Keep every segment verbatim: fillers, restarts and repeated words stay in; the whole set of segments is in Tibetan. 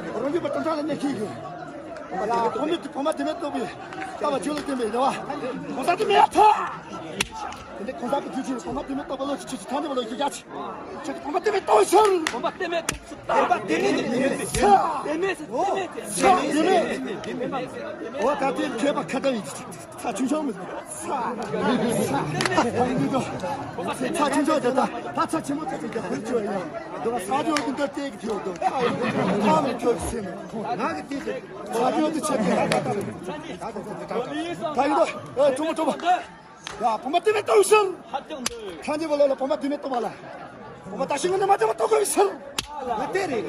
རང་རྒྱུད་པ་དོན་དག་ལ་གནས་ཤིག་གི། ཡ། བུ་མོ་དེ་བུ་མོ་དེ་མེད་ལྟོ་པའི་ལྟ་བ་ཇོ་ལ་བསྟན་པའི་རེ་བ། གོང་ས་དེ་མེད་ཐོག་དེ་འདྲའི་གོང་ས་གི་རྒྱུད་ཀྱི་བུ་མོ་དེ་མེད་ལྟོ་པ་ལོ་ཆི་ཆི་ཐང་དེ་བ་ལོ་ཡི་ག་ཆི་ཆི་གི་བུ་མོ་དེ་མེད་ལྟོ་ཤར། བུ་མོ་དེ་མེད་ལྟོ་ཤར། བུ་མོ་དེ་མེད་ལྟོ་ཤར། དེ་མེད་ལྟོ་ཤར། དེ་མེད་ལྟོ་ཤར། འོ་ད་དེ་མཁས་པ་ཁ་བརྡ་ཡིན། ཚ་ཆུང་ཆུང་མི་འདུག་ཚ་ཚ་ཆུང་ཆུང་དེ་ད་ད་ཚ་ཆེན་མོ་ཚ་ཆེན་གྱི་ཧུར་ཅོ་ཡོད་འདུག་ས་ཇོ་གི་འདི་སྟེགས་ཀྱི་ཐེའུ་འདུག་ཁ་མི་ཁྱོད་སེམས་ཁོང་ང་གི་དེ་ཚ་ཇོ་དེ་ཆེ་གི་ད་ཡིན་འདུག་ཨེ་གྲོགས་མོ་གྲོགས་མོ། ཡ། བུ་མོ་དེ་མེད་ལྟོ་ཤར། ཐང་རྒྱལ་བུ་ལོ་ལ་བུ་མོ་དེ་མེད་ལྟོ་བ་ལ། བུ་མོ་ད་ཤི་ངོ་ནས་མ་བྱ་བ་ལྟོ་གོས་ཤར། དེ་རེད།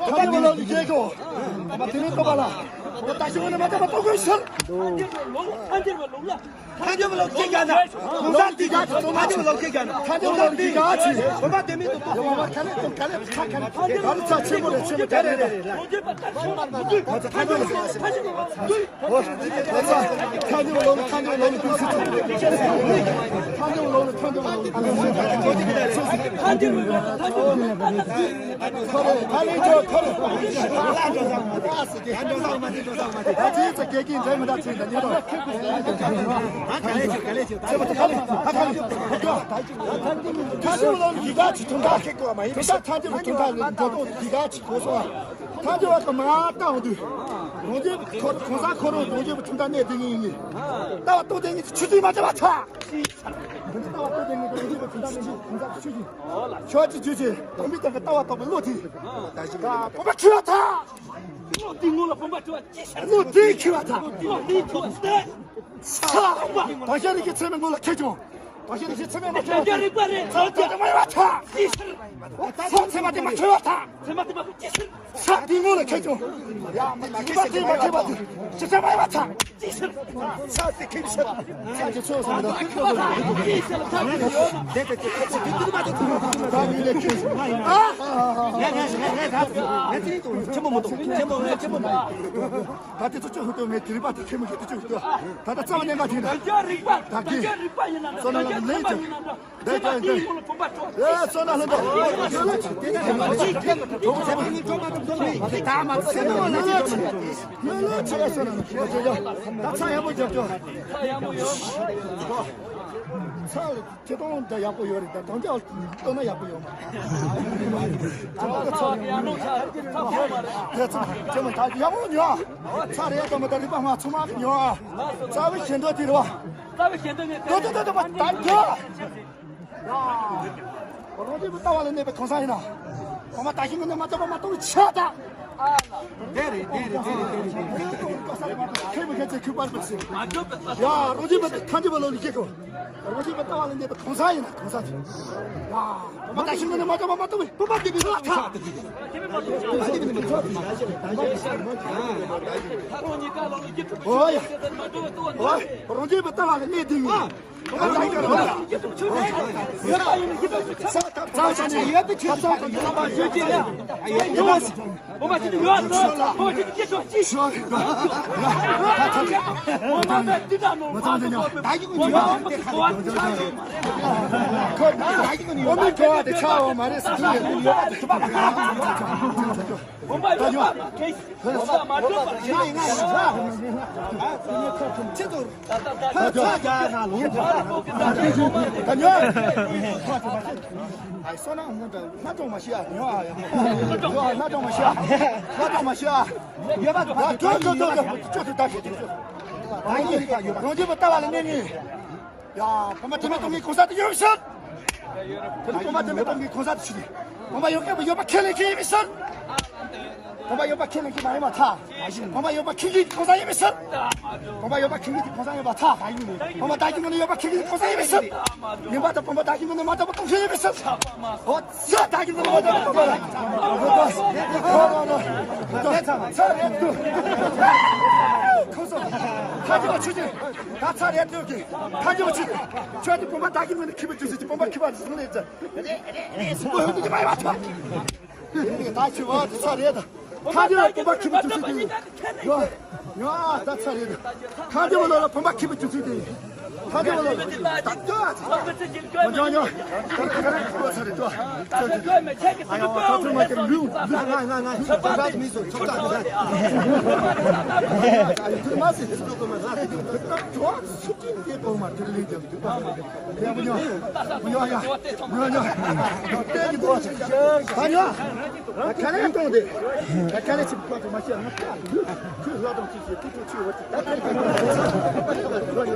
ཐང་རྒྱལ་བུ་ལོ་ལ་ཡེ་གོ་བུ་མོ་དེ་མེད་ལྟོ་བ་ལ། བུ་མོ་ད་ཤི་ངོ་ནས་མ་བྱ་བ་ལྟོ་གོས་ཤར། ཐང་རྒྱལ་བུ་ལོ་ལ། ཐང་རྒྱལ་བུ་ལོ་སྐྱེ་རྒྱ་ན། གོང་ས་དེ་རྒྱ་ཆེ། ཐང་རྒྱལ་བུ་ལོ་སྐྱེ་རྒྱ་ན། ཐང་རྒྱལ་བུ་ལོ་སྐྱེ་རྒྱ་ཆེ། བུ་མོ་དེ་མེད་ལྟོ་བ་ལ། ཁ་ལེ་ཁ་ལེ་ཁ་ཁ་ལེ་ཚ་ཆེན་པོ་རེད། ཆེན་པོ་རེད། ཐང་རྒྱལ་བུ་ལོ་ལ་ཐང་རྒྱལ་བུ་ལོ་ལ་ཐང་རྒྱལ་བུ་ལོ་ལ་ཐང་རྒྱལ་བུ་ལོ་ལ་ཐང་རྒྱལ་བུ་ལོ་ལ་ཐང་རྒྱལ་བུ་ལོ་ལ། ཁ་ལེ་ཁ་ལེ་ཇོ་ཁ་ལེ། ད་ཅི་ཙི་ཀེ་ཀི་འདྲ་མི་འདྲ་ཚིག་འདྲ་ཉེ་རོ། ཁ་ལེ་ཁ་ལེ་ཁ་ལེ། ཐང་རྒྱལ་བུ་ལོ་ལ་ཡི་ག་ཅི་ཐུང་ག་ཁེ་གོ་མ་ཡིན། ཐང་རྒྱལ་བུ་ཐུང་ག་ལ་འགྲོ་དོ་ཡི་ག་ཅི་གོ་སོང་། ཐང་རྒྱལ་བུ་གི་མ་ཏང་དུས། རང་རྒྱལ་བུ་ཁོ་གོང་ས་ཁོ་རང་རང་རྒྱལ་བུ་ཁྲིམས་ཐག་གནས་དེ་ངེས་ཡིན། ལྟ་བ་ལྟོ་དེ་ངེས་ཆུ་དུས་མ་བྱ་བ་ཚ། འདི་ལྟ་བ་ལྟོ་དེ་ངེས་རང་རྒྱལ་བུ་ཁྲིམས་ཐག་གནས་ནི་གོང་ས་ཆུ་ཞིག་ཆོས་ཀྱི་རྒྱུ་ཆེ་དམ་པའི་དང་གི་ལྟ་བ་ལྟོ་པའི་བློ་དེ། ད་བུ་མོ་ཁྲི་བ་ཚ། བློ་དེ་ངོ་ལ་བུ་མོ་ཁྲི་བ་ཅི་ཟེར། བློ་དེ་ཁྲི་བ་ཚ། བློ་དེ་ཁྲི་བ་ཚ། ད་ཤ་རིགས་ཀྱི་ཚད་མའི་ངོ་ལ་ཁེ་ཅུང་། ད་ཤ་རིགས་ཀྱི་ཚད་མའི་ངོ་ལ་ཁེ་ཅུང་། ཚ་ཚད་མ་ཡོད་པ་ཚ། ཅི་ཟེར། ཚ་ཚད་མ་དེ་མ་ཁྲི་བ་ཚ། ཚད་མ་དེ་མ་ཅི་ཟེར། ས་དེ་ངོ་ལ་ཁེ་ཅུང་། ཡ་མ་མ་ཁེ་ས་དེ་མ་ཁེ་བ་དེ་ཅི་ས་མ་ཡ་བ་ཚ། ཅི་ཟེར། ས་དེ་ཁེ་ས། ས་ཀྱི་ཚོད་ས་མ་ད། ད་དེ་ཚོད་ཆེན་པོ་མི་འདུག་ཆེན་པོ་མི་འདུག་ད་དེ་ཚོད་ཆེན་པོ་མེད་དེ་རིག་པ་དེ་ཁེ་མི་ཁེ་དེ་ཚོད་ཆེན་པོ་འདུག་ད་ལྟ་རྩ་བ་ཉེན་ཁ་ཐེངས་ད། ད་གི་བསོད་ནམས་ལ་ལན་ཅིག་ད་ཅི་ཡིན་ཏེ། ཨེ་བསོད་ནམས་ལྷུན་གྲུབ། ད་ཚ་ཡག་པོ་རྒྱབ་ཅོ། ཚ་ཡག་པོ་རྒྱབ་ཅོ། ཚ་ཁྱེད་རང་འདྲ་ཡག་པོ་ཡོད་རེད། ད་དང་ཅག་ལྟོས་ན་ཡག་པོ་ཡོད་མ་རེད། ཚ་ཡག་པོ་ཉོ། ཚ་རེད་དམ་ད་རིག་པ་མ་ཚང་མ་ཉོ། རྩ་བའི་ཞེ་འདོད་དེ་རེད་བ། རྩ་བའི་ཞེ་འདོད་ནི་ཏོ་ཏོ་ཏོ་ཏོ་ད་ཉོ། རང་རྒྱུད་པ་ལྟ་བ་ལ་གནས་པའི་གང་ཟག་ཡིན་ན། གོང་མ་ད་ཤི་ངོ་ནས་མ་བྱ་བ་མ་གཏོགས་ཆ་ད། དེ་རེད་དེ་རེད་དེ་རེད་དེ་རེད། ཁྱེད་མི་ཁྱེད་ཚོས་ཁྱོད་པར་པར་ཟེར། ཡ་རང་རྒྱུད་པ་ཐང་རྒྱུད་པ་ལོ་ལ་སྐྱེ་གོ། རང་རྒྱུད་པ་ལྟ་བ་ལ་གནས་པའི་གང་ཟག་ཡིན་ན་གང་ཟག་ཡིན། ཡ་གོང་མ་ད་ཤི་ངོ་ནས་མ་བྱ་བ་མ་གཏོགས་པོ་པ་དེ་མི་ལ་ཐ། ཨོ་ཡ། རང་རྒྱུད་པ་ལྟ་བ་ལ་གནས་དེ་ཡིན། ད་ཉོ། ཨ་བསོད་ནམས་སྔོན་དུ་སྣ་དྲོངས་མ་ཤི་ཨ། ཉོ་ཨ་ཡ། ཉོ་ཨ་སྣ་དྲོངས་མ་ཤི་ཨ། སྣ་དྲོངས་མ་ཤི་ཨ། ཡ་ད་ད་ད་ད་ད་ད་ད་ད། རང་རྒྱུད་པ་ལྟ་བ་ལ་གནས་ནི། ཡ་བུ་མོ་དེ་མེད་ལྟོ་ངའི་གོང་ས་དེ་ཡོད་ཤག་བུ་མོ་དེ་མེད་ལྟོ་ངའི་གོང་ས་དེ་ཤི་ནི། བུ་མོ་ཡོད་མཁན་བུ་ཡོད་པ་ཁས་ལེན་མཁན་ཡིན་ཤག་བོད་པ་ཡོད་པ་ཁས་ལེན་གྱི་མ་ཡིན་པ་ཐལ། བོད་པ་ཡོད་པ་ཁས་ལེན་གྱི་གོང་ས་ཡིན་པའི་ཕྱིར། བོད་པ་ཡོད་པ་ཁས་ལེན་གྱི་གོང་ས་ཡིན་པ་ཐལ། བོད་པ་ད་གིན་ནས་ཡོད་པ་ཁས་ལེན་གྱི་གོང་ས་ཡིན་པའི་ཕྱིར། ཉིན་པ་དང་བོད་པ་ད་གིན་ནས་མ་དག་པ་གོང་ས་ཡིན་པའི་ཕྱིར། ཨོ་ཚ་ད་གིན་ནས་མ་དག་པ་གོང་ས་ཡིན་པའི་ཕྱིར། ཁོ་སོ་ཁ་ཅིག་པ་ཆུ་ཆེ། ད་ཚ་རེད་འདུག་གི་ཁ་ཅིག་པ་ཆུ་ཆེ། ཁྱོད་ཀྱི་བོད་པ་ད་གིན་ནས་ཁྱི་པ་ཆུ་ཆེ། བོད་པ་ཁྱི་པ་ཟིན་ལས་ཚ་རེད་རེད་རེད། ཟིན་པོ་ཧུད་ཀྱི་མ་ཡོད་པ་ཐོག་ད་ཆུ་བ་དེ་ཚ་རེད་ད། ཁ་ཅིག་པ་བོད་པ་ཁྱི་པ་ཆུ་ཆེ་དེ་ཡོད། ཡ་ད་ཚ་རེད། ཁ་ཅིག་པ་ལ་ལ་བོད་པ་ཁྱི་པ་ཆུ་ཆེ་དེ་ཡོད། ཁ་ཅིག་པ་ལ་ལ་ད་ཅོ་ཨ་ཚ། མ་ཉོ་ཉོ། ད་ཁ་ར་ཁྱི་པ་ཚ་རེད་ཅོ། ཨ་ཡ་ད་ཚུར་མ་ཁྱེར་ལུས་ལུས། ང་ང་ང་ང་ད་མི་སོ་ཆོག་ད་ད། ཐུར་མ་སི་ཆོག་གོ་མ་ཟ་ད་ཅོ་ཨ་ཚ། ཁྱི་དེ་གོང་མ་དེ་ལས་ཀྱང་དུ་པ་མ་རེད། ཡ་མ་ཉོ། མ་ཉོ་ཡ། མ་ཉོ་ཉོ། དེ་གི་དོ་ཆ། ད་ཉོ། ད་ཁ་ལེ་གཏོང་དེ། ད་ཁ་ལེ་ཆིབས་པ་དུ་མ་ཤེས་ང་ཁ་ལུས་ཁྱོད་ལ་དང་ཆི་ཆི་ཁུ་ཁུ་ཆི་བ་ད།